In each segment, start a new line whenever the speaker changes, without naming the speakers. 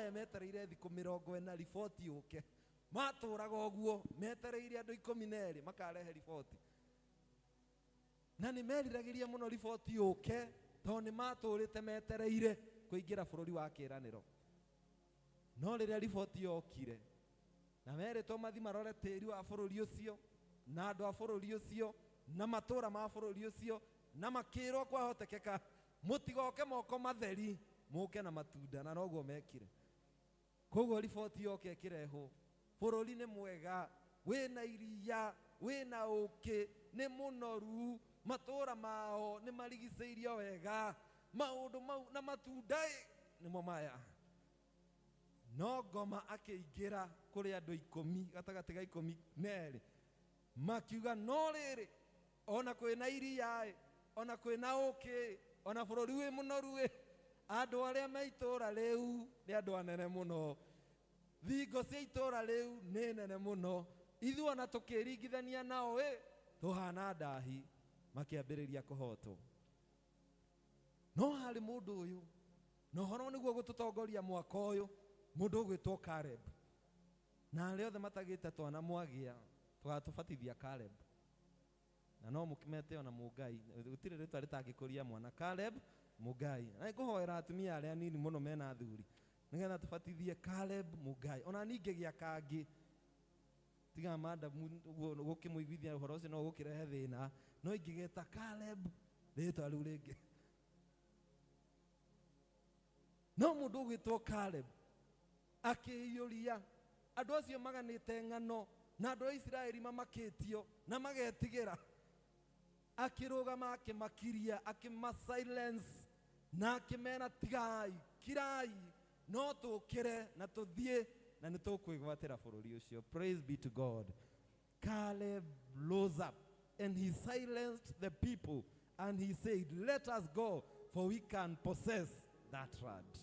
Aya metereire thikũ 40 riboti yũke. Matũraga ũguo metereire andũ 12 makarehe riboti. Na nĩ meriragĩria mũno riboti yũke tondũ nĩ matũrĩte metereire kũingĩra bũrũri wa kĩĩranĩro. No rĩrĩa riboti yokire na merĩtwo mathi marore tĩri wa bũrũri ũcio na andũ a bũrũri ũcio na matũũra ma bũrũri ũcio, na makĩrwo kwahotekeka mũtigoke moko matheri, mũke na matunda, na noguo mekire. Koguo riboti yoka ĩkĩrehwo, bũrũri nĩ mwega, wĩna iria, wĩna ũkĩ, nĩ mũnoru, matũũra mao nĩ marigicĩirio wega, maũndũ mau na matunda nĩmo maya. No ngoma akĩingĩra kũrĩ andũ 10 gatagatĩ ga 12, makiuga no rĩrĩ, ona kwĩna iria, ona kwĩna ũkĩ, ona bũrũri wĩ mũnoru, andũ arĩa me itũũra rĩu nĩ andũ anene mũno, thingo cia itũũra rĩu nĩ nene mũno, ithuĩ ona tũkĩringithania nao tũhana ndahi. Makĩambĩrĩria kũhotwo. No harĩ mũndũ ũyũ, na ũhoro nĩguo gũtũtongoria mwaka ũyũ, mũndũ ũgwĩtwo Caleb. Na arĩa othe matagĩte twana mwagĩa, tũgatũbatithia Caleb. Na no mũkĩmete ona Mũngai, gũtirĩ rĩtwa rĩtangĩkũria mwana, Caleb Mũngai. Na nĩngũhoera atumia arĩa anini mũno mena athuri, nĩgetha tũbatithie Caleb Mũngai. Ona niĩ ingĩgĩa kangĩ, tiga madamu ũguo gũkĩmũiguithia ũhoro ũcio no gũkĩrehe thĩna, no ingĩgeta Caleb rĩtwa rĩu rĩngĩ. No mũndũ ũgwĩtwo Caleb akĩiyũria andũ acio maganĩte ng'ano, na andũ a Isiraeli mamakĩtio na magetigĩra. Akĩrũgama akĩmakiria, akĩma silence na akĩmera tigai, kirai, no tũkĩre na tũthiĩ na nĩ tũkwĩgwatĩra bũrũri ũcio. Praise be to God. Caleb rose up and he silenced the people and he said, let us go, for we can possess that land.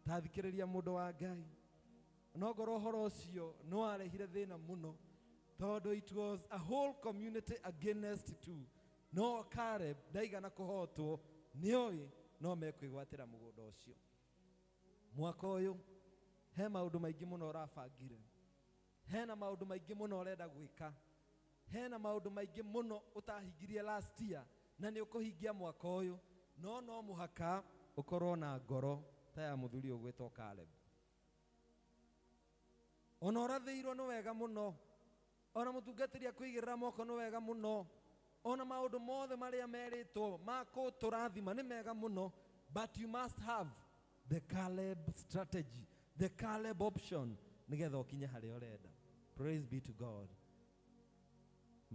Ta thikĩrĩria mũndũ wa Ngai. No ngorwo ũhoro ũcio nĩ warehire thĩna mũno, tondũ it was a whole community against two. No Caleb ndaigana kũhotwo, nĩoĩ no mekwĩgwatĩra mũgũnda ũcio. Mwaka ũyũ he maũndũ maingĩ mũno ũrabangire, hena maũndũ maingĩ mũno ũrenda gwĩka, hena maũndũ maingĩ mũno ũtahingirie last year na nĩ ũkũhingia mwaka ũyũ, no no mũhaka ũkorwo na ngoro ta ya mũthuri ũgwĩtwo Caleb. Ona ũrathĩirwo nĩ wega mũno, ona mũtungatĩri akũigĩrĩra moko nĩ wega mũno, ona maũndũ mothe marĩa merĩtwo ma gũtũrathima nĩ mega mũno, but you must have the Caleb strategy, the Caleb option, nĩgetha ũkinye harĩa ũrenda. Praise be to God.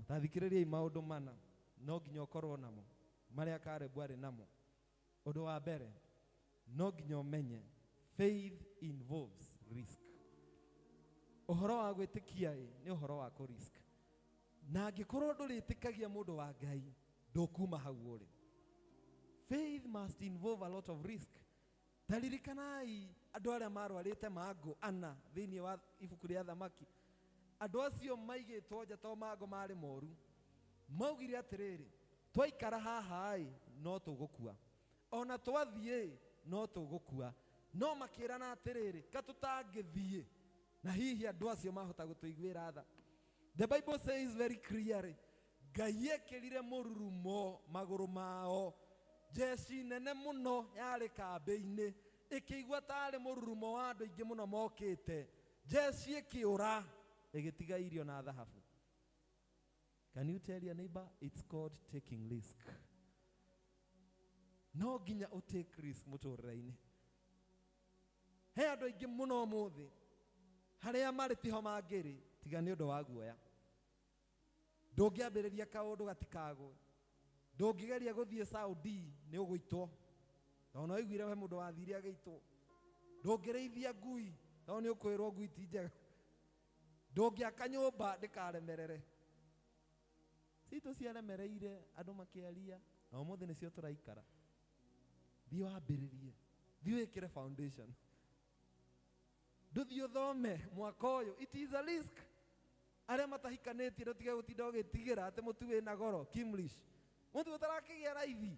Tathikĩrĩriai maũndũ mana no nginya ũkorwo namo marĩa Caleb arĩ namo. Ũndũ wa mbere, no nginya ũmenye faith involves risk. Ũhoro wa gwĩtĩkia ĩ nĩ ũhoro wa kũ risk. Na angĩkorwo ndũrĩtĩkagia mũndũ wa Ngai, ndũkuma hau ũrĩ. Faith must involve a lot of risk. Ta ririkanai andũ arĩa marwarĩte mangũ ana thĩinĩ wa ibuku rĩa Thamaki. Andũ acio maigĩtwo nja to mangũ marĩ moru. Maugire atĩrĩrĩ, twaikara haha ĩ no tũgũkua, ona twathiĩ no tũgũkua. No makĩrana atĩrĩrĩ, ka tũtangĩthiĩ, na hihi andũ acio mahota gũtũiguĩra tha. The Bible says very clearly, Ngai ekĩrire mũrurumo magũrũ mao. Jeshi nene mũno yarĩ kambĩ-inĩ ĩkĩigua tarĩ mũrurumo wa andũ aingĩ mũno mokĩte. Jeshi ĩkĩũra ĩgĩtiga irio na thahabu. Can you tell your neighbor it's called taking risk? No nginya ũ take risk mũtũrĩre-inĩ. He andũ aingĩ mũno ũmũthĩ harĩa marĩ tiho mangĩrĩ tiga nĩ ũndũ wa guoya. Ndũngĩambĩrĩria kaũndũ gatikagwe. Ndũngĩgeria gũthiĩ Saudi nĩ ũgũitwo. Tondũ no ũiguire he mũndũ wathire agĩitwo. Ndũngĩrĩithia ngui tondũ nĩ ũkwĩrwo ngui ti njega. Ndũngĩaka nyũmba ndĩkaremerere. Citũ ciaremereire andũ makĩaria na ũmũthĩ nĩcio tũraikara. Thiĩ wambĩrĩrie, thiĩ wĩkĩre foundation. Ndũthiĩ ũthome mwaka ũyũ, it is a risk. Arĩa matahikanĩtie ndũtige gũtinda ũgĩtigĩra atĩ mũtu wĩna goro, Kimlish. Mũtu ũtarakĩgĩa raithi.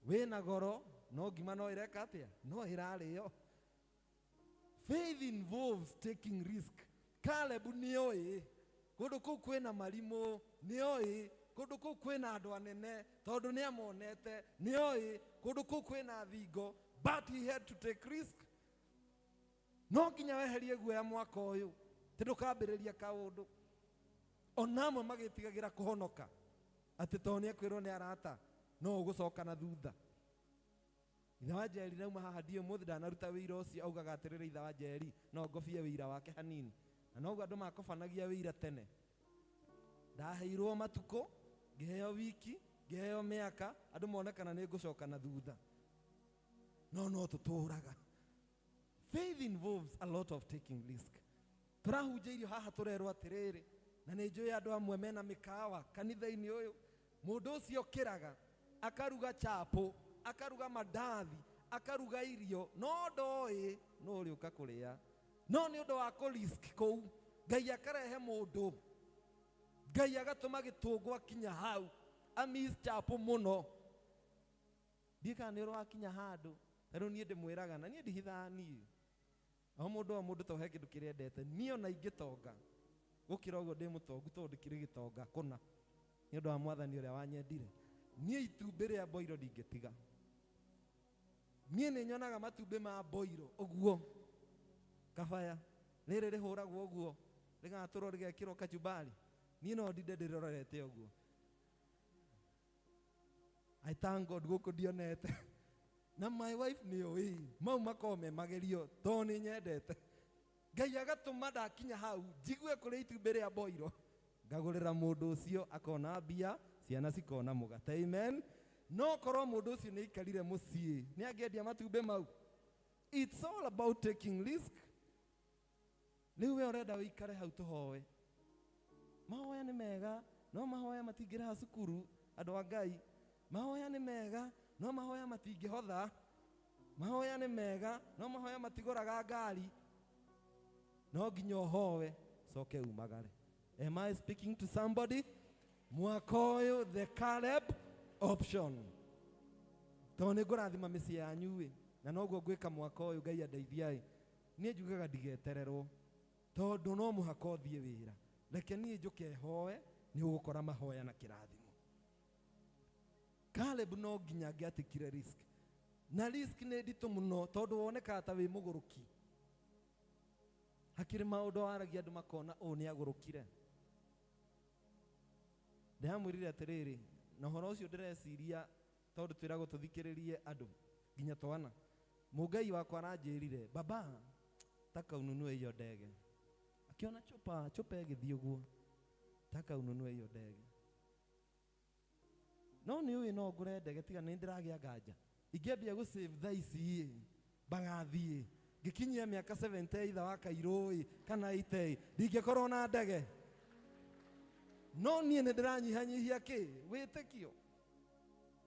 Wĩna goro, no ngima no ĩreka atĩa? No ĩrarĩo. Faith involves taking risk. Caleb nĩoĩ kũndũ kũu kwĩna marimũ, nĩoĩ kũndũ kũu kwĩna andũ anene tondũ nĩamonete, nĩoĩ kũndũ kũu kwĩna thingo, but he had to take risk. No nginya weherie guoya mwaka ũyũ, tĩ ndũkambĩrĩria kaũndũ. Ona amwe magĩtigagĩra kũhonoka atĩ tondũ nĩekwĩrwo nĩ arata no ũgũcoka na thutha. Ithe wa Njeri nauma haha ndiĩ ũmũthĩ ndanaruta wĩira ũcio, augaga atĩrĩrĩ, ithe wa Njeri no ngobie wĩira wake hanini, na noguo andũ makobanagia wĩira tene. Ndaheirwo matukũ, ngĩheo wiki, ngĩheo mĩaka, andũ mone kana nĩ ngũcoka na thutha. No no tũtũraga. Faith involves a lot of taking risk. Tũrahunjĩirio haha tũrerwo atĩrĩrĩ, na nĩ njũĩ andũ amwe mena mĩkawa kanitha-inĩ ũyũ, mũndũ ũcio ũkĩraga akaruga chapo, akaruga mandathi, akaruga irio, no ndoĩ no ũrĩũka kũrĩa. No nĩ ũndũ wa kũ-risk kũu, Ngai akarehe mũndũ, Ngai agatũma gĩtũngũ akinya hau, amiss chapo mũno. Ndiĩ kana nĩ ũrĩ wakinya handũ, ta rĩu niĩ ndĩmwĩraga, na niĩ ndihithaga niĩ. O mũndũ o mũndũ to he kĩndũ kĩrĩa endete. Niĩ ona ingĩtonga gũkĩra ũguo ndĩ mũtongu, tondũ ndĩkĩrĩ gĩtonga kũna nĩ ũndũ wa mwathani ũrĩa wanyendire. Niĩ itumbĩ rĩa mboiro ndingĩtiga. Niĩ nĩ nyonaga matumbĩ ma mboiro ũguo kabaya rĩrĩ rĩhũragwo ũguo rĩgatũrwo rĩgekĩrwo kachumbari, niĩ no ndinde ndĩrorete ũguo. I thank God gũkũ ndionete. Na my wife nĩ oĩ mau makoragwo me magerio tondũ nĩ nyendete. Ngai agatũma ndakinya hau njigue kũrĩa itumbĩ rĩa mboiro, ngagũrĩra mũndũ ũcio akona mbia, ciana cikona mũgate. Amen. No korwo mũndũ ũcio nĩ aikarire mũciĩ nĩ angĩendia matumbĩ mau. It's all about taking risk. Rĩu we ũrenda ũikare hau tũhoe. Mahoya nĩ mega, no mahoya matingĩrĩha cukuru, andũ a Ngai. Mahoya nĩ mega, no mahoya matingĩhotha. Mahoya nĩ mega, no mahoya matigũraga ngari. No nginya ũhoe, coke umagare. Am I speaking to somebody? Mwaka ũyũ, the Caleb option. Tondũ nĩ ngũrathima mĩciĩ yanyu ĩ, na noguo ngwĩka mwaka ũyũ, Ngai andeithia ĩ. Niĩ njugaga ndigetererwo, tondũ no mũhaka ũthiĩ wĩra. Reke niĩ njũke hoe, nĩ ũgũkora mahoya na kĩrathimo. Caleb no nginya angĩatĩkire risk. Na risk nĩ nditũ mũno tondũ wonekaga ta wĩ mũgũrũki. Hakĩrĩ maũndũ waragia andũ makona ũũ nĩ agũrũkire. Ndĩramwĩrire atĩrĩrĩ, na ũhoro ũcio ndĩreciria tondũ twĩragwo tũthikĩrĩrie andũ nginya twana. Mũngai wakwa aranjĩrire, baba, taka ununue hiyo ndege. Akiona chupa, chupa ĩgĩthiĩ ũguo, taka ununue hiyo ndege. No nĩ ũĩ no ngũre ndege tiga nĩ ndĩragĩa nganja. Ingĩambia gũ save thaa ici ĩ, mbagathiĩ ngĩkinyia mĩaka 70 itha wa kairũ ĩ, kana 80 ndingĩkorwo na ndege. No niĩ nĩ ndĩranyihanyihia kĩ wĩtĩkio.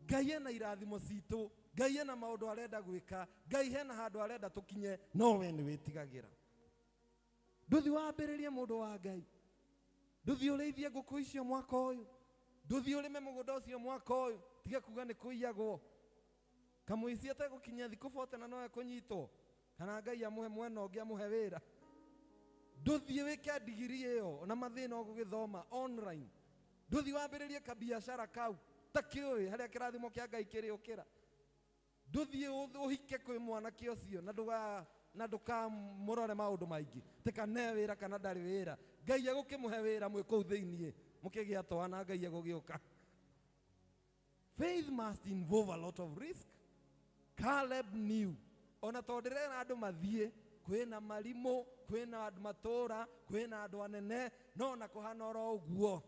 Ngai ena irathimo citũ, Ngai ena maũndũ arenda gwĩka, Ngai hena handũ arenda tũkinye, no we nĩ wĩtigagĩra. Ndũthi wambĩrĩrie mũndũ wa Ngai, ndũthi ũrĩithie ngũkũ icio mwaka ũyũ, ndũthi ũrĩme mũgũnda ũcio mwaka ũyũ, tiga kuga nĩ kũiyagwo. Kamũici ategũkinyia thikũ 40 na no ekũnyitwo, kana Ngai amũhe mwena ũngĩ amũhe wĩra. Ndũthiĩ wĩke ndigiri ĩyo na mathĩna ũgũgĩthoma online. Ndũthiĩ wambĩrĩrie kabiacara kau ta kĩũĩ harĩa kĩrathimo kĩa Ngai kĩrĩũkĩra. Ndũthiĩ ũhike kwĩ mwanake ũcio na na ndũkamũrore maũndũ maingĩ, atĩ kana e wĩra kana ndarĩ wĩra. Ngai egũkĩmũhe wĩra mwĩ kũu thĩiniĩ mũkĩgĩa twana, Ngai egũgĩũka. Faith must involve a lot of risk. Caleb knew. Ona tondũ ndĩrera andũ mathiĩ, kwĩna marimũ, kwĩna andũ matũra, kwĩna andũ anene, no na kũhana oro ũguo,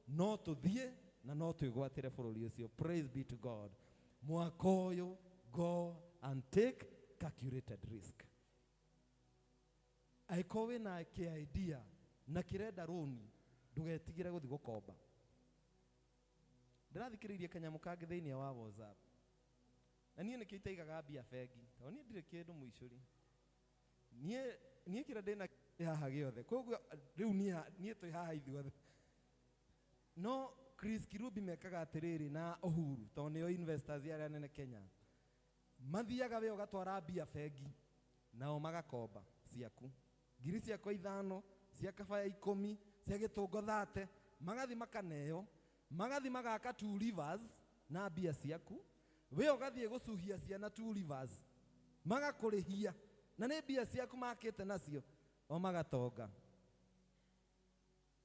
no tũthiĩ na no twĩgwatĩre bũrũri ũcio. Praise be to God. Mwaka ũyũ, go and take calculated risk. Angĩkorwo wĩna kĩ idea na kĩrenda rũni, ndũgetigĩre gũthiĩ gũkomba. Ndĩrathikĩrĩirie kanyamũ kangĩ thĩinĩ wa WhatsApp. Na niĩ nĩkĩo itaigaga mbia bengi, tondũ niĩ ndirĩ kĩndũ mũicũri. Niĩ kĩrĩa ndĩna haha gĩothe. Koguo rĩu niĩ twĩ haha ithuothe. No Chris Kirubi mekaga atĩrĩrĩ na Uhuru, tondũ nĩo investors arĩa anene Kenya. Mathiaga we ũgatwara mbia bengi. Nao magakomba ciaku ngiri ciakwa 5, cia kabaya 10, cia gĩtũngo 30, magathi makaneo, magathi magaka Two Rivers na mbia ciaku, we ũgathiĩ gũcuhia ciana Two Rivers, magakũrĩhia na nĩ mbia ciaku makĩte nacio, o magatonga,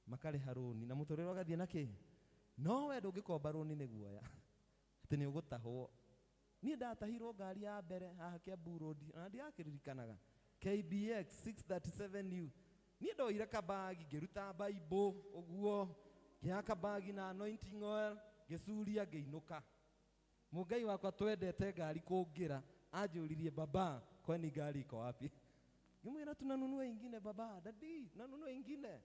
makarĩha rũni na mũtũrĩre ũgathiĩ na kĩ. No we ndũngĩkomba rũni nĩ guoya atĩ nĩ ũgũtahwo. Niĩ ndatahirwo ngari ya mbere haha Kiambu Road, ona ndirakĩririkanaga, KBX 637U. Niĩ ndoire kabagi ngĩruta Bible ũguo, ngĩoya kabagi na anointing oil, ngĩcuria ngĩinũka. Mũngai wakwa twendete ngari kũngĩra, anjũririe, baba, kwani ngari iko wapi? Ngĩmwĩra tunanunua ingine baba, dadi, tunanunua ingine.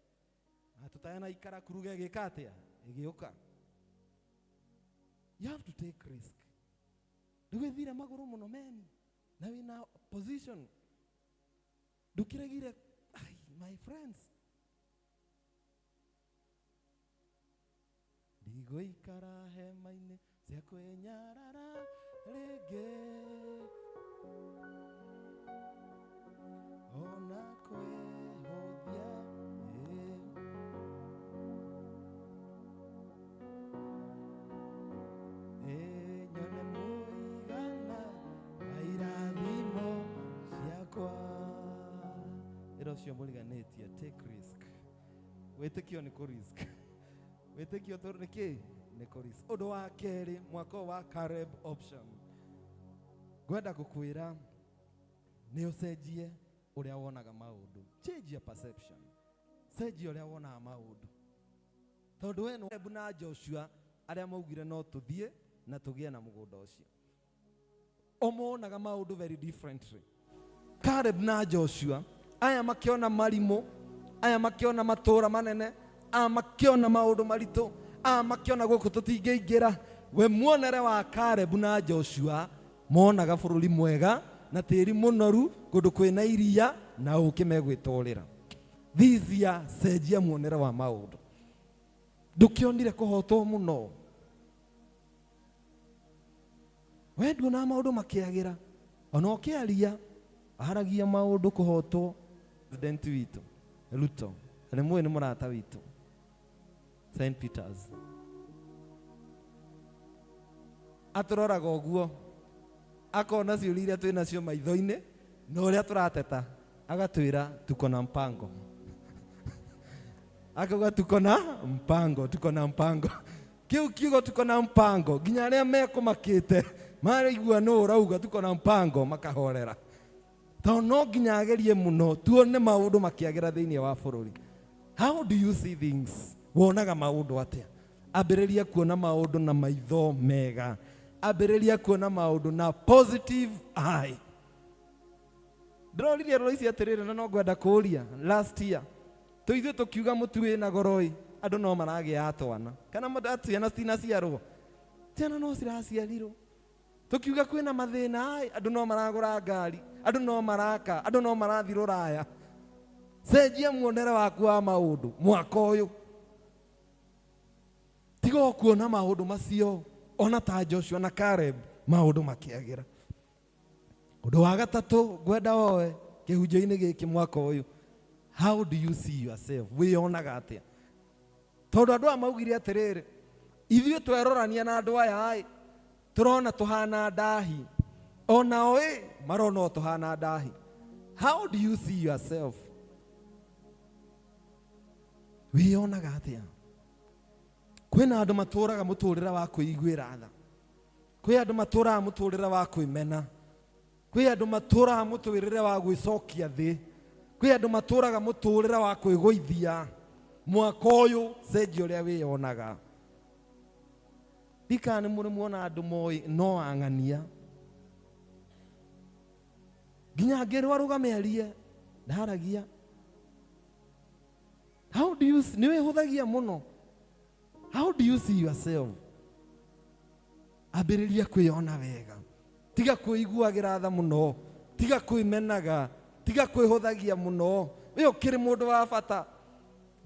Tutayana ikara kuruga ĩgĩka atĩa? Ĩgĩũka. You have to take risk. Ndũgĩthire magũrũ mũno meni na wĩna position, ndũkĩregire. Ai, my friends, ndigũikara hema-inĩ cia kwĩnyarara rĩngĩ, ona kwĩhũthia, ĩ nyone mũigana wa irathimo ciakwa. Ĩra ũcio mũriganĩtie, take risk. Wĩtĩkio nĩ kũ risk. Wĩtĩkio tũ nĩ kĩ? Nĩ kũ risk. Ũndũ wa kerĩ, mwaka ũyũ wa Caleb option, ngwenda gũkwĩra nĩ ũcenjie ũrĩa wonaga maũndũ. Change your perception. Cenjia ũrĩa wonaga maũndũ. Tondũ we nĩ Caleb na Joshua arĩa maugire no tũthiĩ na tũgĩe na mũgũnda ũcio. O monaga maũndũ very differently. Caleb na Joshua aya makĩona marimũ, aya makĩona matũũra manene, aya makĩona maũndũ maritũ, aya makĩona gũkũ tũtingĩingĩra. We muonere wa Caleb na Joshua monaga bũrũri mwega na tĩri mũnoru, kũndũ kwĩna iria na ũkĩ megwĩtũrĩra. This year, cenjia muonere wa maũndũ. Ndũkĩonire kũhotwo mũno, we nduonaga maũndũ makĩagĩra, ona ũkĩaria aragia maũndũ kũhotwo. President witũ Ruto nĩ mũĩ nĩ mũrata witũ St Peters, atũroraga ũguo akona ciũria iria twĩ nacio maitho-inĩ na ũrĩa tũrateta, agatwĩra tuko na mpango, akauga tuko na mpango, tuko na mpango. Kiu kiugo tuko na mpango, nginya arĩa mekũmakĩte maraigua nũ ũrauga tuko na mpango makahorera, tondũ no nginya agerie mũno tuone maũndũ makĩagĩra thĩinĩ wa bũrũri. How do you see things? Wonaga maũndũ atĩa? Ambĩrĩria kuona maũndũ na maitho mega, ambĩrĩria kuona maũndũ na positive eye. Ndĩroririe roro ici atĩrĩrĩ, na no ngwenda kũũria, last year tũithuĩ tũkiuga mũtu wĩna goro ĩ, andũ no maragĩa twana kana ciana citinaciarwo, ciana no ciraciarirwo. Tũkiuga kwĩna mathĩna ĩ, andũ no maragũra ngari, andũ no maraka, andũ no marathiĩ rũraya. Cenjia muonere waku wa maũndũ mwaka ũyũ, tiga o kuona maũndũ macio, ona ta Joshua na Caleb maũndũ makĩagĩra. Ũndũ wa gatatũ ngwenda woe kĩhunjio-inĩ gĩkĩ mwaka ũyũ, how do you see yourself? Wĩyonaga atĩa? Tondũ andũ aya maugire atĩrĩrĩ, ithuĩ twerorania na andũ aya ĩ, tũrona tũhana ndahi, onao ĩ marona o tũhana ndahi. How do you see yourself? Wĩyonaga atĩa? Kwĩna andũ matũraga mũtũrĩre wa kwĩiguĩra tha, kwĩ andũ matũraga mũtũrĩre wa kwĩmena, kwĩ andũ matũraga mũtũrĩre wa gwĩcokia thĩ, kwĩ andũ matũraga mũtũrĩre wa kwĩgũithia. Mwaka ũyũ cenjia ũrĩa wĩyonaga. Ndikana nĩ mũrĩ muona andũ moĩ no ang'ania, nginya angĩrwo arũgame arie ndaragia. How do you nĩ wĩhũthagia mũno? How do you see yourself? Ambĩrĩria kwĩyona wega, tiga kwĩiguagĩra tha mũno, tiga kwĩmenaga, tiga kwĩhũthagia mũno. We ũkĩrĩ mũndũ wa bata.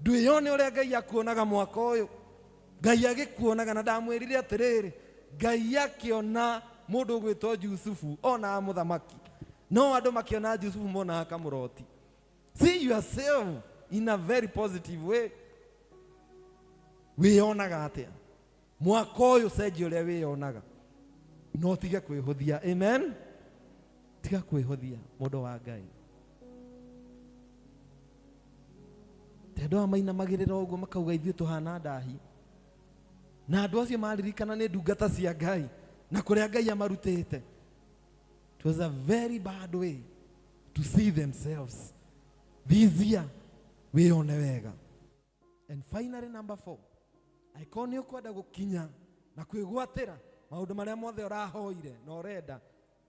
Ndwĩyone ũrĩa Ngai akuonaga mwaka ũyũ. Ngai agĩkuonaga, na ndamwĩrire atĩrĩrĩ, Ngai akĩona mũndũ ũgwĩtwo Jusufu onaga mũthamaki, No andũ makĩona Jusufu monaga kamũroti. See yourself in a very positive way. Wĩyonaga atĩa mwaka ũyũ? Cenjia ũrĩa wĩyonaga, no tige kwĩhũthia. Amen. Tiga kwĩhũthia, mũndũ wa Ngai. Tondũ aya mainamagĩrĩra ũguo makauga ithuĩ tũhana ndahi, na andũ acio maririkana nĩ ndungata cia Ngai na kũrĩa Ngai amarutĩte. It was a very bad way to see themselves. This year wĩyone wega. And finally, number four, angĩkorwo nĩ ũkwenda gũkinya na kwĩgwatĩra maũndũ marĩa mothe ũrahoire na ũrenda,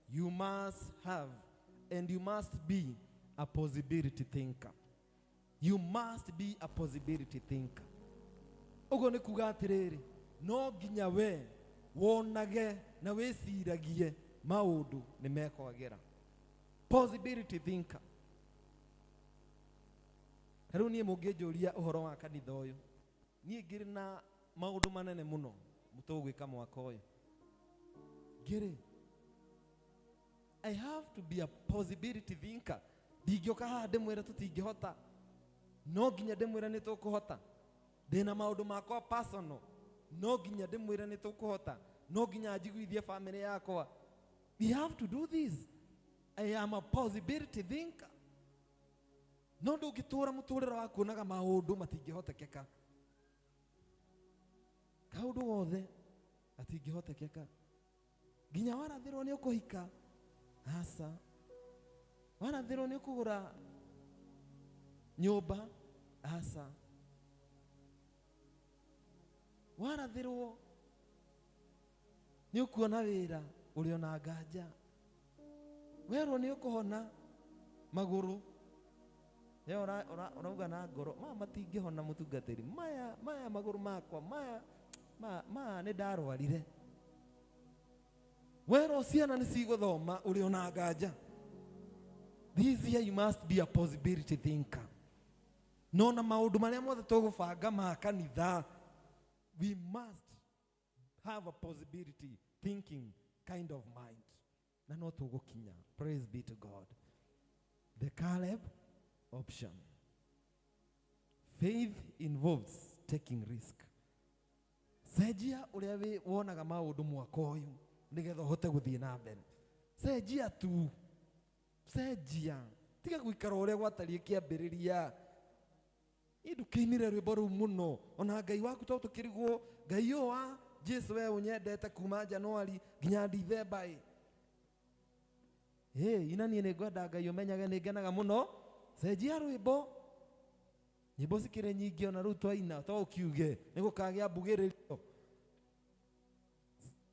you must have and you must be a possibility thinker. You must be a possibility thinker. Ũguo nĩ kuga atĩrĩrĩ, no nginya we wonage na wĩciragie maũndũ nĩ mekwagĩra. Possibility thinker. Ta rĩu niĩ mũngĩnjũria ũhoro wa kanitha ũyũ, niĩ ngĩrĩ na maũndũ manene mũno tũgwĩka mwaka ũyũ ngĩrĩ, I have to be a possibility thinker. Ndingĩũka haha ndĩmwĩre tũtingĩhota, no nginya ndĩmwĩre nĩ tũkũhota. Ndĩna maũndũ makwa personal, no nginya ndĩmwĩre nĩ tũkũhota. No nginya njiguithie family yakwa we have to do this. I am a possibility thinker. No ndũngĩtũra mũtũrĩre wa kuonaga maũndũ matingĩhotekeka, kaũndũ gothe gatingĩhotekeka. Nginya warathĩrwo nĩ ũkũhika, aca. Warathĩrwo nĩ ũkũgũra nyũmba, aca. Warathĩrwo nĩ ũkuona wĩra, ũrĩ ona nganja. Werwo nĩ ũkũhona magũrũ, we ũrauga na ngoro, maya matingĩhona, mũtungatĩri, maya maya magũrũ makwa maya maya maya nĩ ndarwarire. Werwo ciana nĩ cigũthoma, ũrĩ ona nganja. This year you must be a possibility thinker. No na maũndũ marĩa mothe tũgũbanga ma kanitha, we must have a possibility thinking kind of mind, na no tũgũkinya. Praise be to God. The Caleb option: faith involves taking risk. Cenjia ũrĩa wonaga maũndũ mwaka ũyũ nĩgetha ũhote gũthiĩ na mbere. Cenjia tu, cenjia. Tiga gũikara ũrĩa gwatariĩ kĩambĩrĩria. Ndũkĩinire rwĩmbo rũu mũno ona Ngai waku, to tũkĩrigwo Ngai ũyũ wa Jesu we ũnyendete kuma Januari nginya Dithemba. Ĩ ĩ ina niĩ nĩ ngwenda Ngai ũmenyage nĩ ngenaga mũno. Cenjia rwĩmbo. Nyĩmbo cikĩrĩ nyingĩ, ona rĩu twaina to ũkiuge nĩ gũkagĩa mbugĩrĩrio.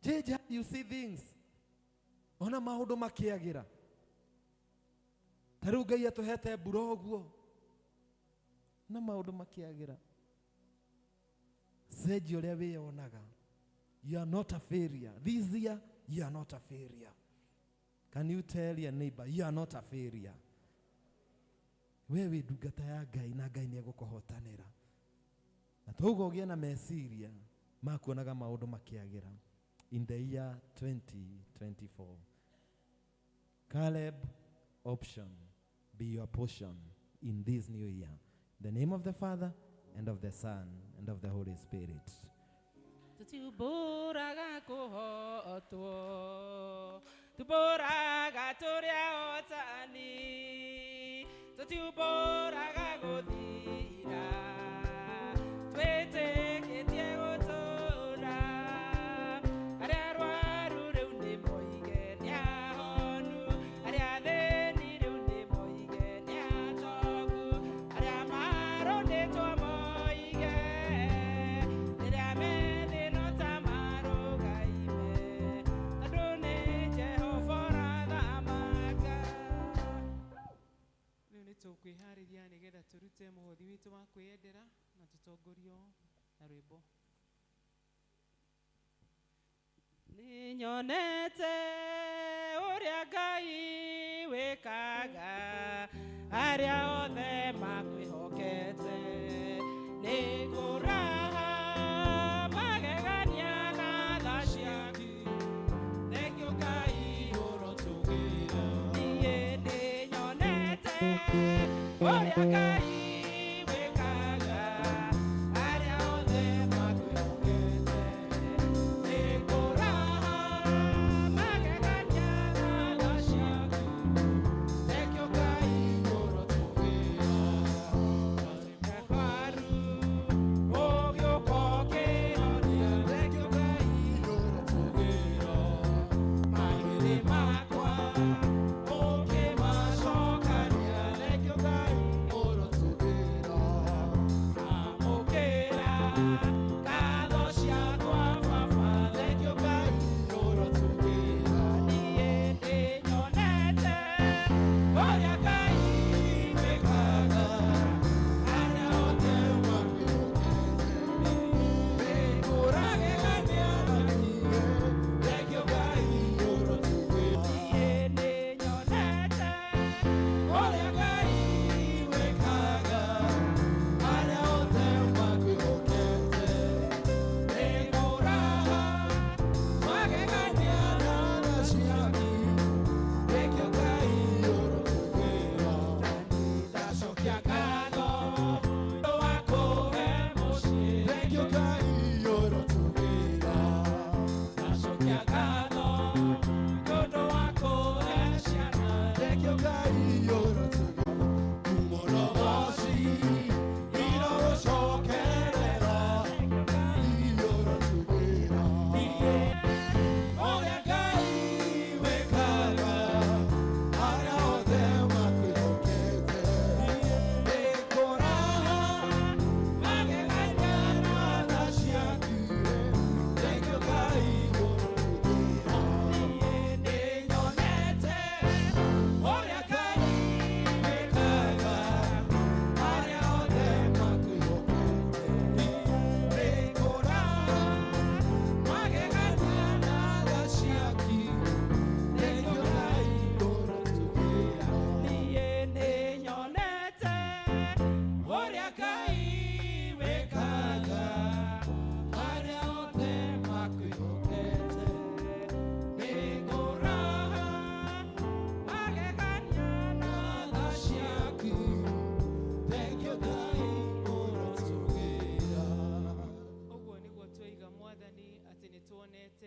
Change how you see things. Ona maũndũ makĩagĩra, ta rĩu Ngai atũhete mbura ũguo na maũndũ makĩagĩra. Cenjia ũrĩa wĩyonaga. You are not a failure. This year you are not a failure. Can you tell your neighbor, you are not a failure? We wĩ ndungata ya Ngai na Ngai nĩ egũkũhotanĩra, na toguo ũgĩe na meciria ma kuonaga maũndũ makĩagĩra in the year 2024. Caleb option be your portion in this new year. In the name of the Father and of the Son and of the Holy Spirit.
Tũtiumbũraga kũhotwo, tumbũraga tũrĩa otani, tũtiumbũraga gũthira, twĩtĩkĩtie gũtũra. Arĩa arwaru rĩu nĩ moige nĩ ahonu, arĩa athĩni rĩu nĩ moige nĩ atongu, arĩa marũndĩtwo moige rĩrĩa methĩno ta marũgaime, tondũ nĩ Jehova ũrathamaka.
Rĩu nĩ tũkwĩharĩria nĩgetha tũrute mũhothi witũ wa kwĩyendera na tũtongorio na rwĩmbo.
Nĩnyonete ũrĩa Ngai wĩkaga arĩa othe makwĩhokete, nĩ kũraha magegania na tha ciaku. Thengiũ Ngai ũrotũgĩra. Niĩ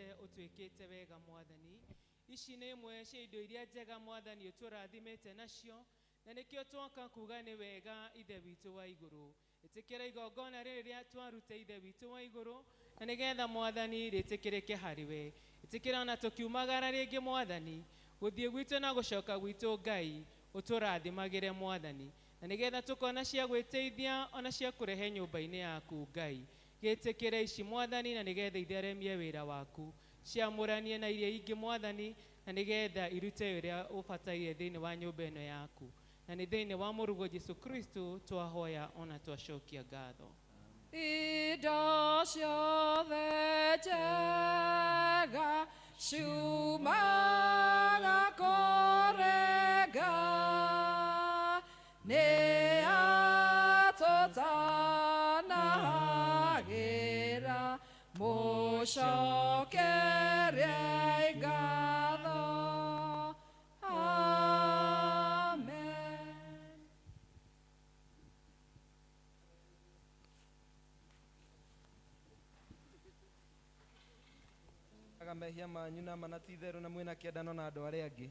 Wendete ũtwĩkĩte wega Mwathani. Ici nĩ imwe cia indo iria njega Mwathani ũtũrathimĩte nacio, na nĩkĩo twoka kuga nĩ wega Ithe witũ wa igũrũ. Ĩtĩkĩra igongona rĩrĩ rĩa twaruta Ithe witũ wa igũrũ, na nĩgetha Mwathani rĩtĩkĩrĩke harĩ we. Ĩtĩkĩra ona tũkiumagara rĩngĩ Mwathani, gũthiĩ gwitũ na gũcoka gwitũ Ngai, ũtũrathimagĩre Mwathani, na nĩgetha tũkona cia gwĩteithia ona cia kũrehe nyũmba-inĩ yaku Ngai. Gĩtĩkĩre ici Mwathani, na nĩgetha itheremie wĩra waku, ciamũranie na iria ingĩ Mwathani, na nĩgetha irute ũrĩa ũbataire thĩinĩ wa nyũmba ĩno yaku. Na nĩ thĩinĩ wa mũrũguo Jesu Kristo twahoya ona twacokia ngatho.
Indo ciothe njega ciumaga kũrĩ Ngai, nĩ atũtanahagĩra, mũcokerie ngatho. Amen.
Aga mehia manyu na mana ti itherũ na mwĩna kĩendano na andũ arĩa angĩ,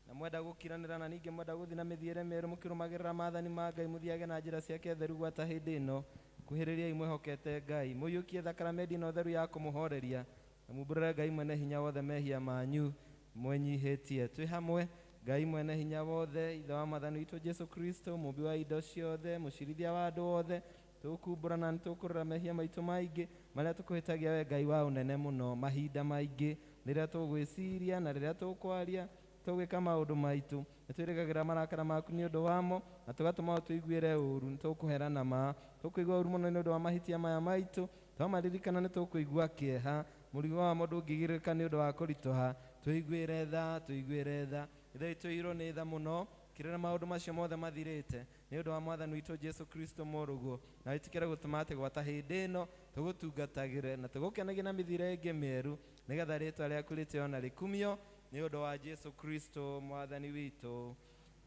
na mwenda gũkiranĩra na ningĩ mwenda gũthiĩ na mĩthiĩre mĩerũ mũkĩrũmagĩrĩra maathani ma Ngai, mũthiage na njĩra ciake theru gwata hĩndĩ ĩno. Kuhĩrĩriai mwĩhokete Ngai, mũiyũkie thakramenti ĩno theru ya kũmũhoreria, na mumbũrĩre Ngai mwene hinya wothe mehia manyu mwenyihĩtie. Twĩ hamwe Ngai mwene hinya wothe, Ithe wa Mwathani witũ Jesu Kristo, mũmbi wa indo ciothe, mũcirithia wa andũ othe, tũkumbũra na nĩtũkũrora mehia maitũ maingĩ marĩa tũkũhĩtagia we Ngai wa ũnene mũno mahinda maingĩ, rĩrĩa tũgwĩciria na rĩrĩa tũkwaria, tũgwĩka maũndũ maitũ, nĩtwĩrĩgagĩra marakara maku nĩ ũndũ wamo, na tũgatũma ũtũiguĩre ũru. Nĩtũkũhera na ma, tũkũigua ũru mũno nĩ ũndũ wa mahĩtia maya maitũ, twamaririkana nĩtũkũigua kĩeha, mũrigo wamo ndũngĩgirĩrĩka nĩ ũndũ wa kũritũha. Tũiguĩre tha, tũiguĩre tha, Ithe witũ ũiyũirwo nĩ tha mũno, kĩrĩra maũndũ macio mothe mathirĩte nĩ ũndũ wa Mwathani witũ Jesu Kristo mũrũguo, na wĩtĩkĩre gũtũma atĩ gwata hĩndĩ ĩno tũgũtungatagĩre na tũgũkenagie na mĩthiĩre ĩngĩ mĩerũ, nĩgetha rĩtwa rĩaku rĩtĩo na rĩkumio nĩ ũndũ wa Jesu Kristo Mwathani witũ.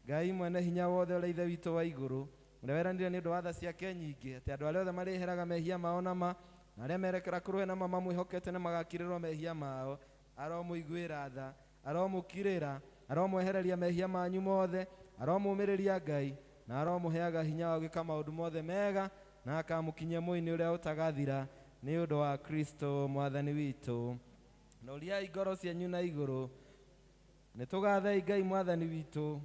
Ngai mwene hinya wothe, ũrĩa Ithe witũ wa igũrũ, ũrĩa weranire nĩ ũndũ wa tha ciake nyingĩ atĩ andũ arĩa othe marĩheraga mehia mao na ma, na arĩa merekera kũrũe na ma mamwĩhokete na magakirĩrwo mehia mao, aromũiguĩra tha, aromũkirĩra, aromwehereria mehia manyu mothe, aromũmĩrĩria Ngai, na aromũheaga hinya wa gwĩka maũndũ mothe mega, na akamũkinyia muoyo-inĩ ũrĩa ũtagathira nĩ ũndũ wa Kristo Mwathani witũ. Noriai ngoro cianyu na igũrũ, nĩtũgathei Ngai Mwathani witũ.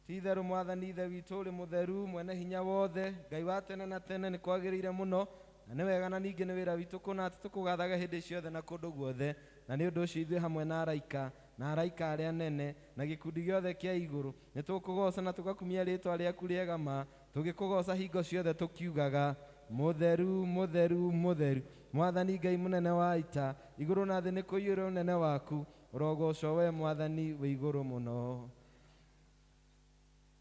Ti itherũ Mwathani Ithe witũ ũrĩ mũtheru, mwene hinya wothe, Ngai wa tene na tene, nĩ kwagĩrĩire mũno na nĩ wega, na ningĩ nĩ wĩra witũ kũna atĩ tũkũgathaga hĩndĩ ciothe na kũndũ guothe. Na nĩ ũndũ ũcio ithuĩ hamwe na araika na araika arĩa anene na gĩkundi gĩothe kĩa igũrũ nĩ tũkũgoca na tũgakumia rĩtwa rĩaku rĩega ma, tũgĩkũgoca hingo ciothe tũkiugaga, mũtheru, mũtheru, mũtheru, Mwathani Ngai mũnene wa ita, igũrũ na thĩ nĩ kũiyũrwo ũnene waku, ũrogocwo we Mwathani wĩ igũrũ mũno.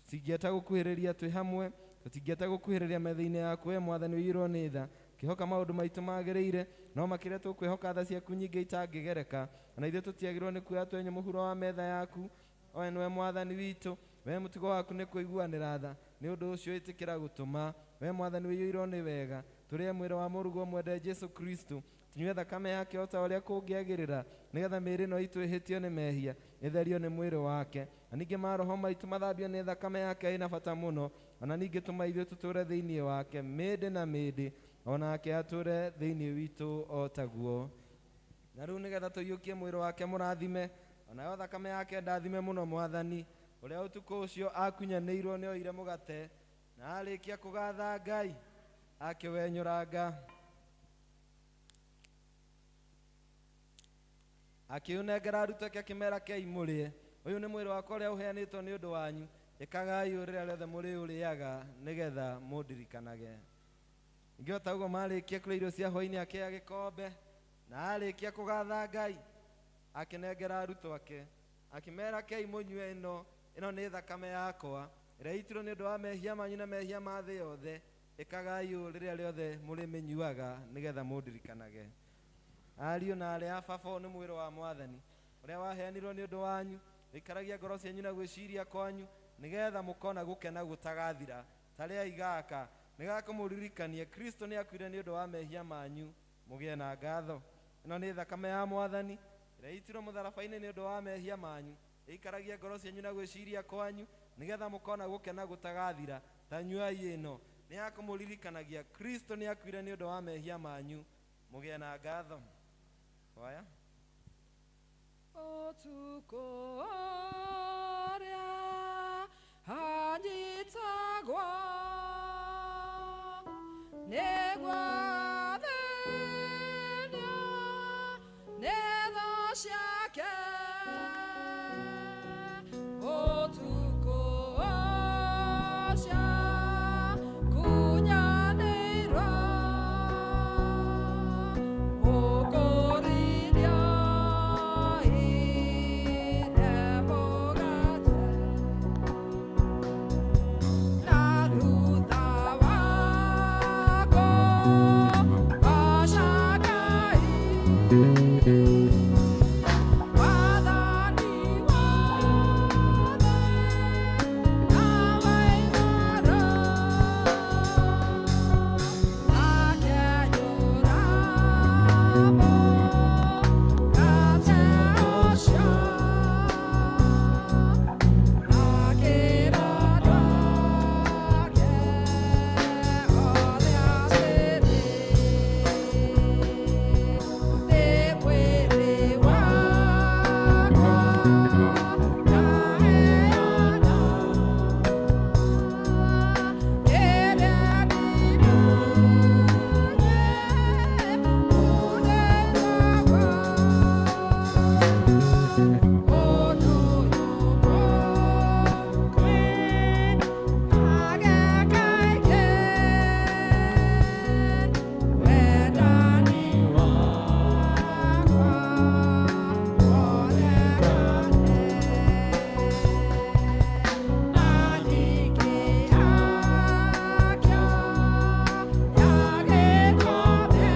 Tũtingĩeta gũkuhĩrĩria twĩ hamwe, tũtingĩeta gũkuhĩrĩria metha-inĩ yaku we Mwathani ũiyũirwo nĩ tha, kĩhoka maũndũ maitũ magĩrĩire, no makĩria tũkwĩhoka tha ciaku nyingĩ itangĩgereka. Ona ithuĩ tũtiagĩrĩirwo nĩ kuoya twenyũ mũhuro wa metha yaku, oe nĩwe Mwathani witũ. We mũtugo waku nĩ kũiguanĩra tha, nĩ ũndũ ũcio ĩtĩkĩra gũtũma we Mwathani ũiyũirwo nĩ wega, tũrĩe mwĩrĩ wa mũrũguo mwende Jesu Kristo, tunyue thakame yake o ta ũrĩa kũngĩagĩrĩra, nĩgetha mĩĩrĩ ĩno itũ ĩhĩtio nĩ mehia ĩtherio nĩ mwĩrĩ wake, na ningĩ maroho maitũ mathambio nĩ thakame yake ĩna bata mũno, ona ningĩ tũma ithuĩ tũtũũre thĩinĩ wake mĩndĩ na mĩndĩ, onake atũũre thĩinĩ witũ o taguo. Na rĩu nĩgetha tũiyũkie mwĩrĩ wake mũrathime, onayo thakame yake ndathime mũno Mwathani, ũrĩa ũtukũ ũcio akunyanĩirwo nĩ oire mũgate, na arĩkia kũgatha Ngai akĩwenyũranga, akĩũnengera arutwo ake akĩmera, kei mũrĩe, ũyũ nĩ mwĩrĩ wakwa ũrĩa ũheanĩtwo nĩ ũndũ wanyu, ĩkagai ũũ rĩrĩa rĩothe mũrĩũrĩaga nĩgetha mũndirikanage. Ningĩ o ta ũguo marĩkia kũrĩa irio cia hwaĩ-inĩ akĩoya gĩkombe, na arĩkia kũgatha Ngai akĩnengera arutwo ake akĩmera, kei mũnyue, ĩno ĩno nĩ thakame yakwa ĩrĩa ĩitirwo nĩ ũndũ wa mehia manyu na mehia ma thĩ yothe, ĩkagai ũũ rĩrĩa rĩothe mũrĩmĩnyuaga nĩgetha mũndirikanage. Ariũ na arĩa a baba, ũyũ nĩ mwĩrĩ wa Mwathani ũrĩa waheanirwo nĩ ũndũ wanyu, ũikaragia ngoro cianyu na gwĩciria kwanyu nĩgetha mũkona gũkena gũtagathira. Tarĩai gaka nĩgakũmũririkania Kristo nĩ akuire nĩ ũndũ wa mehia manyu, mũgĩe na ngatho. Ĩno nĩ thakame ya Mwathani ĩrĩa ĩitirwo mũtharaba-inĩ nĩ ũndũ wa mehia manyu, ĩikaragie ngoro cianyu na gwĩciria kwanyu, nĩgetha mũkona gũkena gũtagathira. Ta nyuai ĩno nĩ ya kũmũririkanagia Kristo nĩ akuire nĩ ũndũ wa mehia manyu. Mũgĩe na ngatho. Hoya.
Ũtukũ ũrĩa anyitagwo nĩguo athĩnio nĩ thũ ciake. Ũtukũ ũcio kunyanĩirwo ũkũrithio ire mũgate. Na thutha wako gũcakai Wathani wothe na wa igũrũ, akĩnyũra mũgate ũcio, akĩra andũ ake othe atĩrĩ, nĩ mwĩrĩ wakwa ndaheana, kĩrĩa ndinanye mũthenya ũndũ ũyũ agekaingĩ wendani wakwa wonekane. Na ningĩ akĩoya gĩkombe,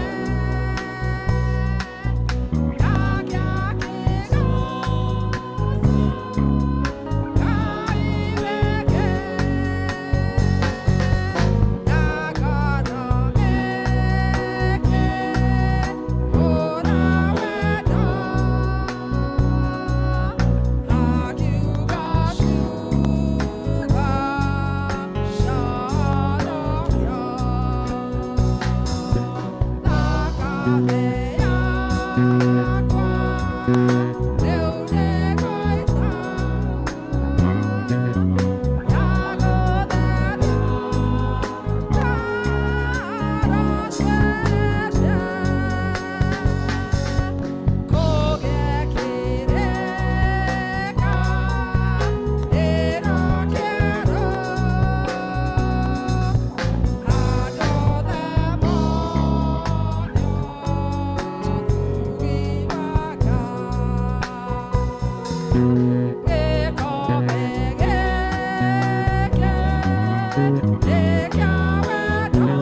nake akĩgooca Ngai weke, na ngoro ĩkĩhũra wendo, akiuga ciugo cionokio, thakame yakwa rĩu nĩngũita ya gũtheria ngoro ciothe. Kũgĩe kĩrĩka ĩro kĩerũ, andũ othe monio ũtugi wa Ngai. Gĩkombe gĩkĩ nĩ kĩa wendo,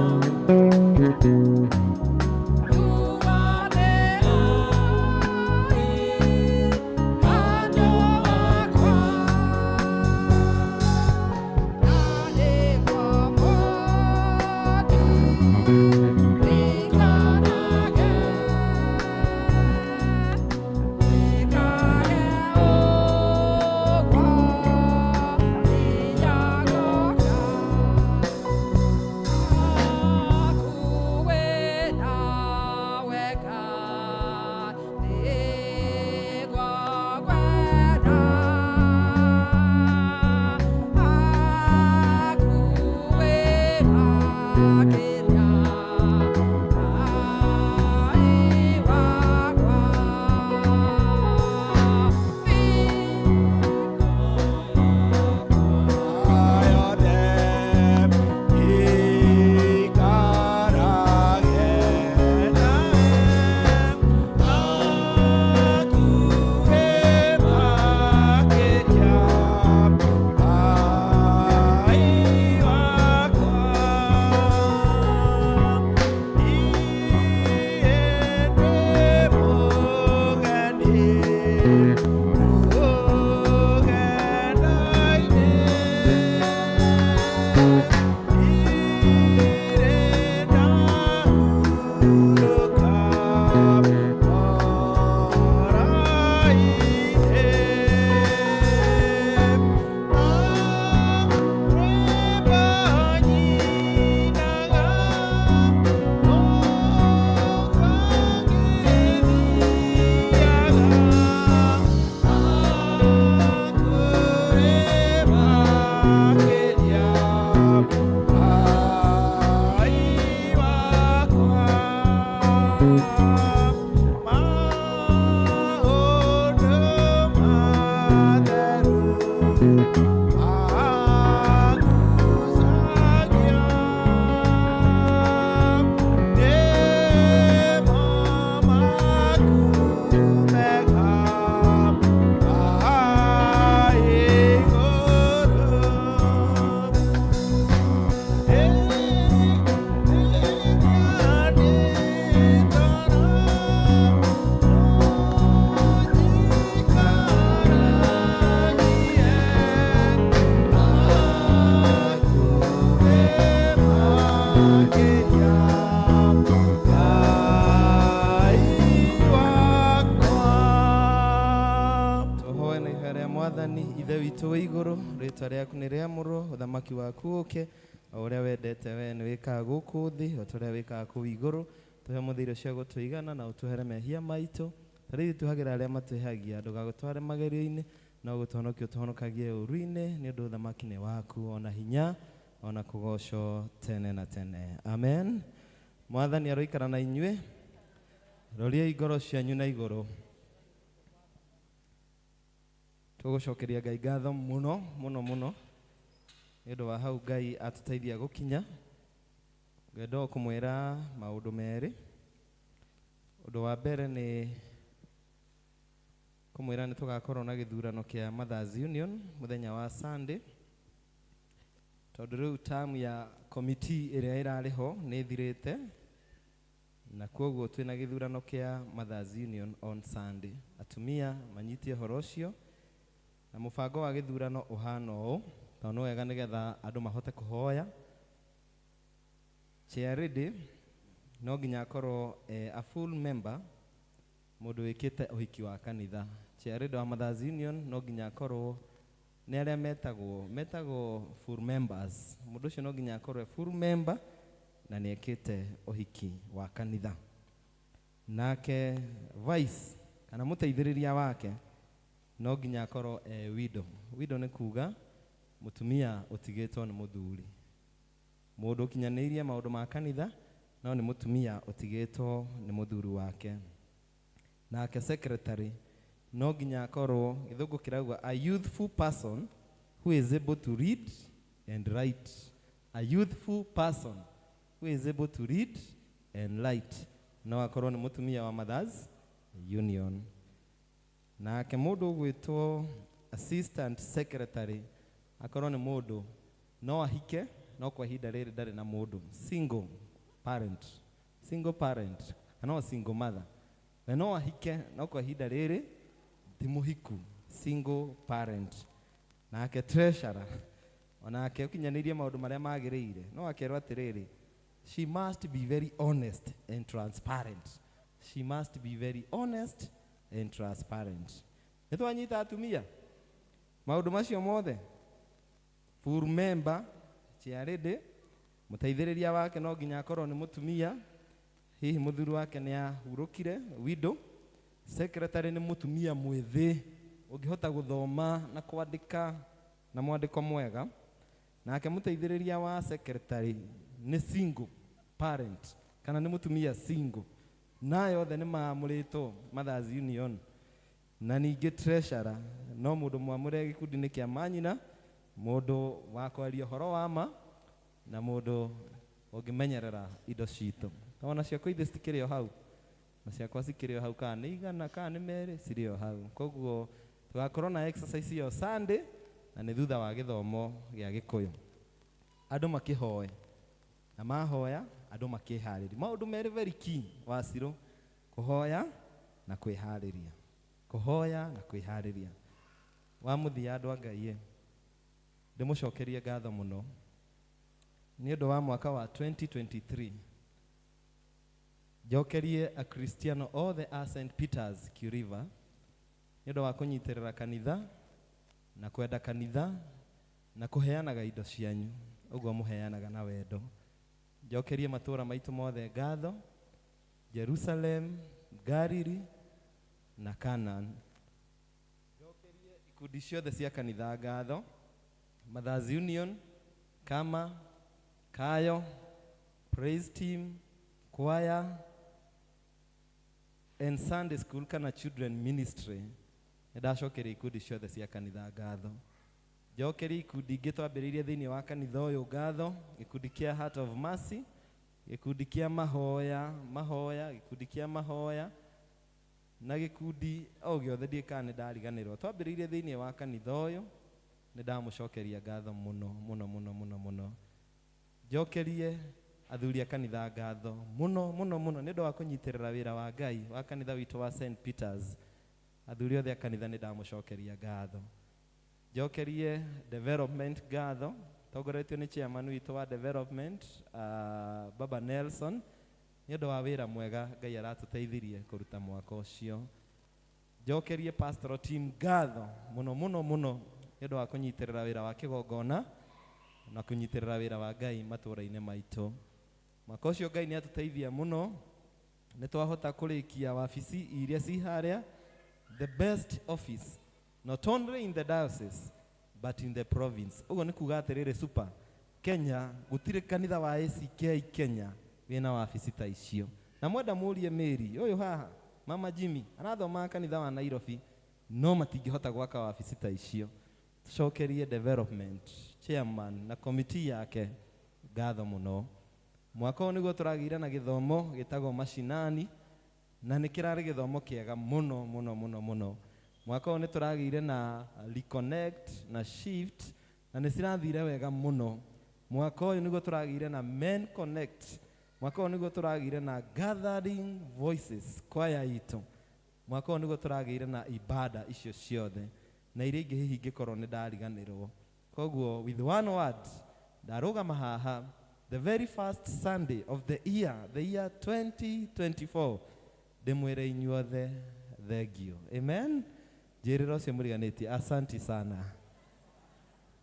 nyuanĩrai andũ akwa, na nĩguo mũndirikanage, wĩkage ũguo nginya ngooka.
Witũ wĩ igũrũ, rĩtwa rĩaku nĩ rĩamũrwo, ũthamaki waku ũke, o ũrĩa wendete we nĩ wĩkaga gũkũ thĩ o ta ũrĩa wĩkaga kũu igũrũ. Tũhe ũmũthĩ irio cia gũtũigana na ũtuohere mehia maitũ ta rĩu tuohagĩra arĩa matwĩhagia, ndũgagũtware magerio-inĩ, no gũtũhonokia ũtũhonokagie ũũru-inĩ, nĩ ũndũ ũthamaki nĩ waku, ona hinya, ona kũgocwo tene na tene. Amen. Mwathani aroikara na inyuĩ. Roriai ngoro cianyu na igũrũ. Tũgũcokeria Ngai ngatho mũno mũno mũno nĩ ũndũ wa hau Ngai atũteithia gũkinya. Ngwenda o kũmwĩra maũndũ merĩ. Ũndũ wa mbere nĩ kũmwĩra nĩ tũgakorwo na gĩthurano kĩa Mothers Union mũthenya wa Sunday, tondũ rĩu term ya committee ĩrĩa ĩrarĩ ho nĩ ĩthirĩte, na kwoguo twĩna gĩthurano kĩa Mothers Union on Sunday. Atumia manyitie ũhoro ũcio, na mũbango wa gĩthurano ũhana ũũ, tondũ nĩ wega nĩgetha andũ mahote kũhoya. Chairlady no nginya akorwo a full member, mũndũ wĩkĩte ũhiki wa kanitha. Chairlady wa Mothers Union no nginya akorwo nĩ arĩa metagwo full members. Mũndũ ũcio no nginya akorwo e full member na nĩ ekĩte ũhiki wa kanitha. Nake vice kana mũteithĩrĩria wake no nginya akorwo e widow. Widow nĩ kuga mũtumia ũtigĩtwo nĩ mũthuri, mũndũ ũkinyanĩirie maũndũ ma kanitha, no nĩ mũtumia ũtigĩtwo nĩ mũthuri wake. Nake secretary no nginya akorwo, gĩthũngũ kĩrauga, a youthful person who is able to read and write. A youthful person who is able to read and write, no akorwo nĩ mũtumia wa Mothers Union. Nake mũndũ ũgwĩtwo assistant secretary akorwo nĩ mũndũ no ahike, no kwa ihinda rĩrĩ ndarĩ na mũndũ, single parent, single parent kana o single mother. We no ahike, no kwa ihinda rĩrĩ ti mũhiku, single parent. Nake treasurer onake ũkinyanĩirie maũndũ marĩa magĩrĩire, no akerwo atĩrĩrĩ, she must be very honest and transparent. She must be very honest and transparent. Nĩ twanyita atumia maũndũ macio mothe? Full member, chairlady, mũteithĩrĩria wake no nginya akorwo nĩ mũtumia, hihi mũthuri wake nĩ ahurũkire, widow. Secretary nĩ mũtumia mwĩthĩ ũngĩhota gũthoma na kwandĩka na mwandĩko mwega. Nake mũteithĩrĩria wa secretary nĩ single parent kana nĩ mũtumia single. Nayo othe nĩ maamũrĩtwo Mothers Union. Na ningĩ treasurer no mũndũ mwamũre gĩkundi-inĩ kĩa manyina, mũndũ wa kwaria ũhoro wa ma na mũndũ ũngĩmenyerera indo citũ. Ona ciakwa ithe citikĩrĩ o hau, na ciakwa cikĩrĩ o hau, kana nĩ igana kana nĩ merĩ, cirĩ o hau. Koguo tũgakorwo na exercise ĩyo Sunday, na nĩ thutha wa gĩthomo gĩa Gĩkũyũ. Andũ makĩhoe, na mahoya andũ makĩharĩria. Maũndũ merĩ very key wacirũ, kũhoya na kwĩharĩria, kũhoya na kwĩharĩria. Wa mũthia, andũ a Ngai, ndĩmũcokerie ngatho mũno nĩ ũndũ wa mwaka wa 2023. Njokerie akristiano othe a St Peters River nĩ ũndũ wa kũnyitĩrĩra kanitha na kwenda kanitha na kũheanaga indo cianyu ũguo mũheanaga na wendo. Njokerie matũũra maitũ mothe ngatho, Jerusalem, Galili na Canaan. Njokerie ikundi ciothe cia kanitha ngatho, Mothers Union, Kama, Kayo, Praise Team, Choir and Sunday School kana Children Ministry. Nĩ ndacokeria ikundi ciothe cia kanitha ngatho. Njokerie ikundi ingĩ twambĩrĩirie thĩinĩ wa kanitha ũyũ ngatho, gĩkundi kĩa Heart of Mercy, gĩkundi kĩa mahoya, gĩkundi kĩa mahoya na gĩkundi o gĩothe ndiĩ kana nĩ ndariganĩrwo twambĩrĩirie thĩinĩ wa kanitha ũyũ. Nĩ ndamũcokeria ngatho mũno mũno mũno mũno mũno. Njokerie athuri a kanitha ngatho mũno mũno mũno nĩ ũndũ wa kũnyitĩrĩra wĩra wa Ngai wa kanitha witũ wa St Peters. Athuri othe a kanitha nĩ ndamũcokeria ngatho. Njokerie development ngatho, tongoretio nĩ chairman witũ wa development, Baba Nelson, nĩ ũndũ wa wĩra mwega Ngai aratũteithirie kũruta mwaka ũcio. Njokerie pastoral team ngatho mũno mũno mũno. Nĩ ũndũ wa kũnyitĩrĩra wĩra wa kĩgongona na kũnyitĩrĩra wĩra wa Ngai matũũra-inĩ maitũ. Mwaka ũcio Ngai nĩ atũteithia mũno, nĩ twahota kũrĩkia wabici iria ci harĩa, the best office not only in the diocese but in the province. Ũguo nĩ kuga atĩrĩrĩ, super Kenya gũtirĩ kanitha wa ACK Kenya wĩna wabici ta icio. Na mwenda mũrie Mary ũyũ haha, Mama Jimmy arathomaga kanitha wa Nairobi, no matingĩhota gwaka wabici ta icio. Tucokerie development chairman na committee yake ngatho mũno. Mwaka ũyũ nĩguo tũragĩire na gĩthomo gĩtagwo mashinani, na nĩ kĩrarĩ gĩthomo kĩega mũno mũno mũno mũno. Mwaka ũyũ nĩ tũragĩire na reconnect na shift, na nĩ cirathire wega mũno. Mwaka ũyũ nĩguo tũragĩire na men connect. Mwaka ũyũ nĩguo tũragĩire na gathering voices kwaya itũ. Mwaka ũyũ nĩguo tũragĩire na ibada icio ciothe na iria ingĩ hihi ingĩkorwo nĩ ndariganĩrwo. Koguo with one word ndarũgama haha the very first Sunday of the year, the year 2024, ndĩmwĩre inyuothe thengio. Amen. Njĩrĩra ũcio mũriganĩtie asanti sana.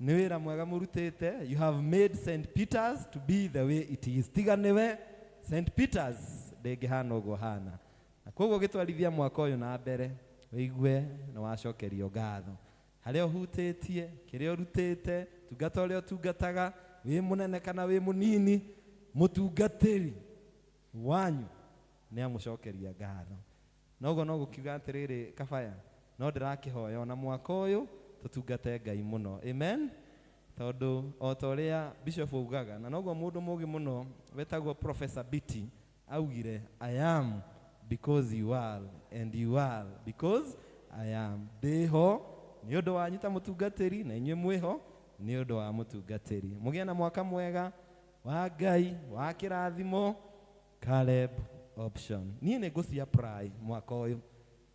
Nĩ wĩra mwega mũrutĩte. You have made St. Peters to be the way it is. Tiga nĩwe St. Peters ndĩngĩhana ũguo hana. Na koguo gĩtwarithia mwaka ũyũ na mbere, wĩigue nĩ wacokerio ngatho. Harĩa ũhutĩtie, kĩrĩa ũrutĩte, tungata ũrĩa ũtungataga, wĩ mũnene kana wĩ mũnini, mũtungatĩri wanyu nĩ amũcokeria ngatho. Noguo no gũkiuga atĩrĩrĩ, kabaya no ndĩrakĩhoya ona mwaka ũyũ tũtungate Ngai mũno. Amen. Tondũ o ta ũrĩa Bishop augaga, na noguo mũndũ mũgĩ mũno wetagwo Professor Biti augire, I am because you are and you are because I am. Ndĩho nĩ ũndũ wanyu ta mũtungatĩri, na inyuĩ mwĩho nĩ ũndũ wa mũtungatĩri. Mũgĩe na mwaka mwega wa Ngai wa kĩrathimo. Caleb option. Niĩ nĩ ngũci apply mwaka ũyũ,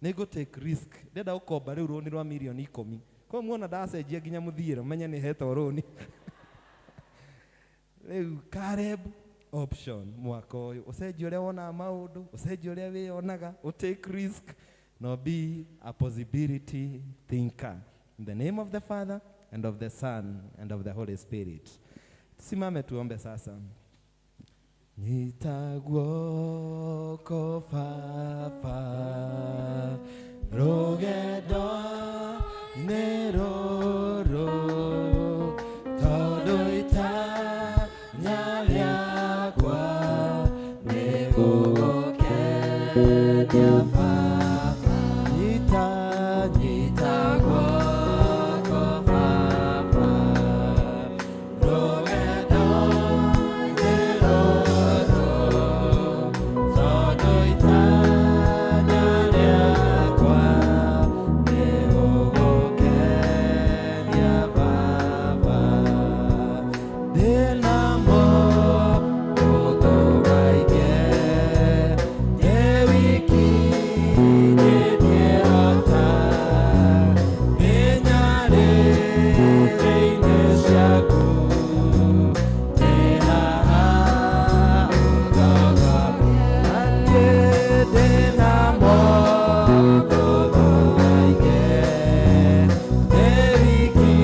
nĩ ngũ take risk. Ndĩrenda gũkomba rĩu rũni rwa mirioni 10. Koguo muona ndacenjia nginya mũthiĩre, menye nĩ hetwo rũni. Rĩu Caleb option mwaka ũyũ, ũcenjie ũrĩa wonaga maũndũ, ũcenjie ũrĩa wĩyonaga, ũ take risk, no be a possibility thinker. In the name of the Father and of the Son and of the Holy Spirit. Tusimame tuombe sasa. Nyita guoko Baba, rũgendo nĩ rũrũ, tondũ itanya rĩakwa nĩ gũgũkenia Baba. Nyita, nyita guoko Baba, rũgendo nĩ rũrũ, tondũ itanya rĩakwa nĩ gũgũkenia Baba. Ndĩna maũndũ maingĩ, ndĩ wiki ndingĩhota, ndĩ nyarĩrĩ-inĩ ciaku, ndĩ haha ũtongorie. Niĩ ndĩna maũndũ maingĩ, ndĩ wiki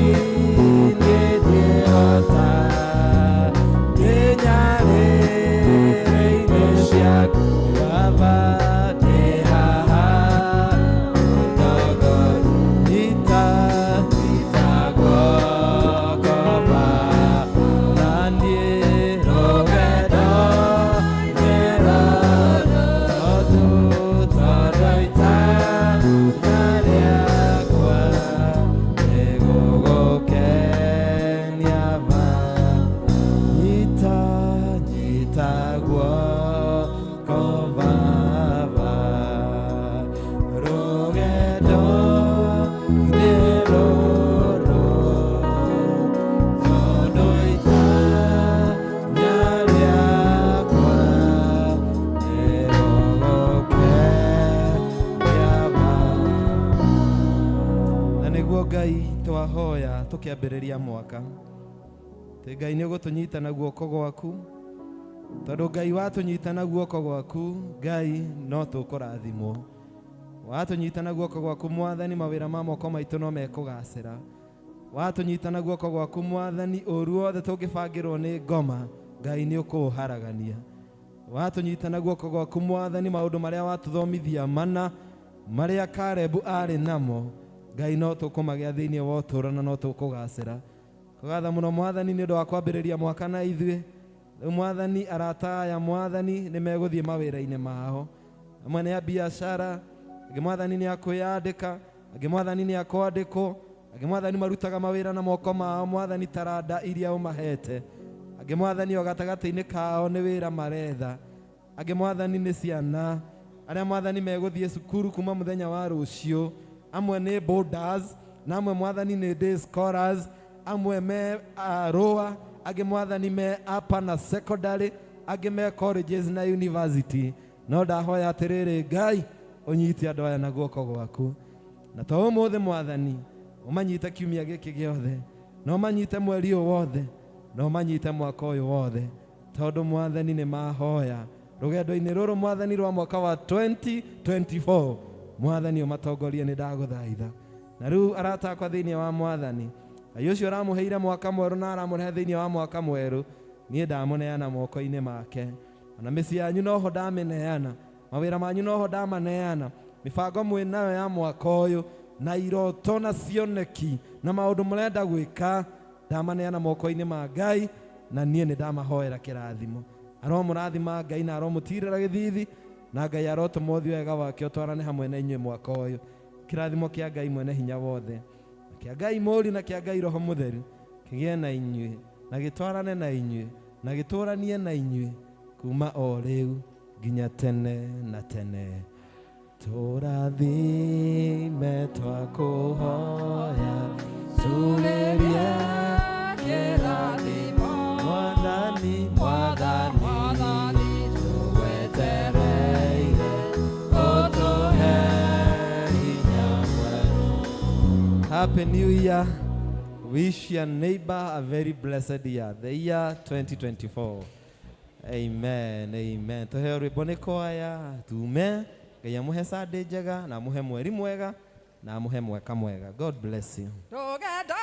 ndingĩhota, ndĩ nyarĩrĩ-inĩ ciaku, Baba, ndĩ haha ũtongorie. Nyita, nyita guoko Baba, na niĩ rũgendo nĩ rũrũ, tondũ itanya rĩakwa nĩ gũgũkenia Baba. Nyita, nyita guoko Baba, rũgendo nĩ rũrũ, tondũ itanya rĩakwa nĩ gũgũkenia Baba. Na nĩguo Ngai twahoya tũkĩambĩrĩria mwaka, tĩ Ngai nĩ ũgũtũnyita na guoko gwaku, tondũ Ngai watũnyita na guoko gwaku, Ngai no tũkũrathimwo. Watũnyita na guoko gwaku Mwathani, mawĩra ma moko maitũ no mekũgacĩra. Watũnyita na guoko gwaku Mwathani, ũru wothe tũngĩbangĩrwo nĩ ngoma, Ngai nĩ ũkũũharagania. Watũnyita na guoko gwaku Mwathani, maũndũ marĩa watũthomithia mana marĩa Karebu arĩ namo, Ngai no tũkũmagĩa thĩinĩ wa ũtũũro na no tũkũgacĩra. Kũgatha mũno Mwathani nĩ ũndũ wa kwambĩrĩria mwaka na ithuĩ. Rĩu Mwathani, arata aya Mwathani nĩ megũthiĩ mawĩra-inĩ mao, amwe nĩ a biacara, angĩ Mwathani nĩ akwĩyandĩka, angĩ Mwathani nĩ akwandĩkwo, angĩ Mwathani marutaga mawĩra na moko mao, Mwathani taranda iria ũmahete, angĩ Mwathani o gatagatĩ-inĩ kao nĩ wĩra maretha, angĩ Mwathani nĩ ciana arĩa Mwathani megũthiĩ cukuru kuma mũthenya wa rũciũ, amwe nĩ boarders na amwe Mwathani nĩ day scholars, amwe me lower, angĩ Mwathani me upper na secondary, angĩ me colleges na university. No ndahoya atĩrĩrĩ Ngai ũnyite andũ aya na guoko gwaku, na to ũmũthĩ Mwathani ũmanyite kiumia gĩkĩ gĩothe, na ũmanyite mweri ũyũ wothe, na ũmanyite mwaka ũyũ wothe, tondũ Mwathani nĩ mahoya rũgendo-inĩ rũrũ Mwathani rwa mwaka wa 2024. Mwathani ũmatongorie, nĩ ndagũthaitha. Na rĩu arata akwa thĩinĩ wa Mwathani, Ngai ũcio ũramũheire mwaka mwerũ na aramũrehe thĩinĩ wa mwaka mwerũ, niĩ ndamũneana moko-inĩ make. Ona mĩciĩ yanyu noho ndamĩneana, mawĩra manyu noho ndamaneana, mĩbango mwĩnayo ya mwaka ũyũ na iroto na cioneki na maũndũ mũrenda gwĩka, ndamaneana moko-inĩ ma Ngai, na niĩ nĩ ndamahoera kĩrathimo. Aromũrathima Ngai na aromũtirĩra gĩthithi, na Ngai arotũma ũthiũ wega wake ũtwarane hamwe na inyuĩ mwaka ũyũ. Kĩrathimo kĩa Ngai mwene hinya wothe, kĩa Ngai Mũriũ na kĩa Ngai Roho Mũtheru kĩgĩe na inyuĩ na gĩtwarane na inyuĩ na gĩtũranie na inyuĩ kuma o rĩu nginya tene na tene. Tũrathime twakũhoya, turĩrie
kĩrathimo.
Mwathani, Mwathani,
Mwathani
twetereire ũtũhe hinya mwerũ. Happy New Year. Wish your neighbor a very blessed year, the year 2024. Amen, amen. Tuheo rwĩmbo nĩ kwaya tume. Ngai amũhe Sunday njega na amũhe mweri mwega na amũhe mwaka mwega. God bless you.
Tũgendo.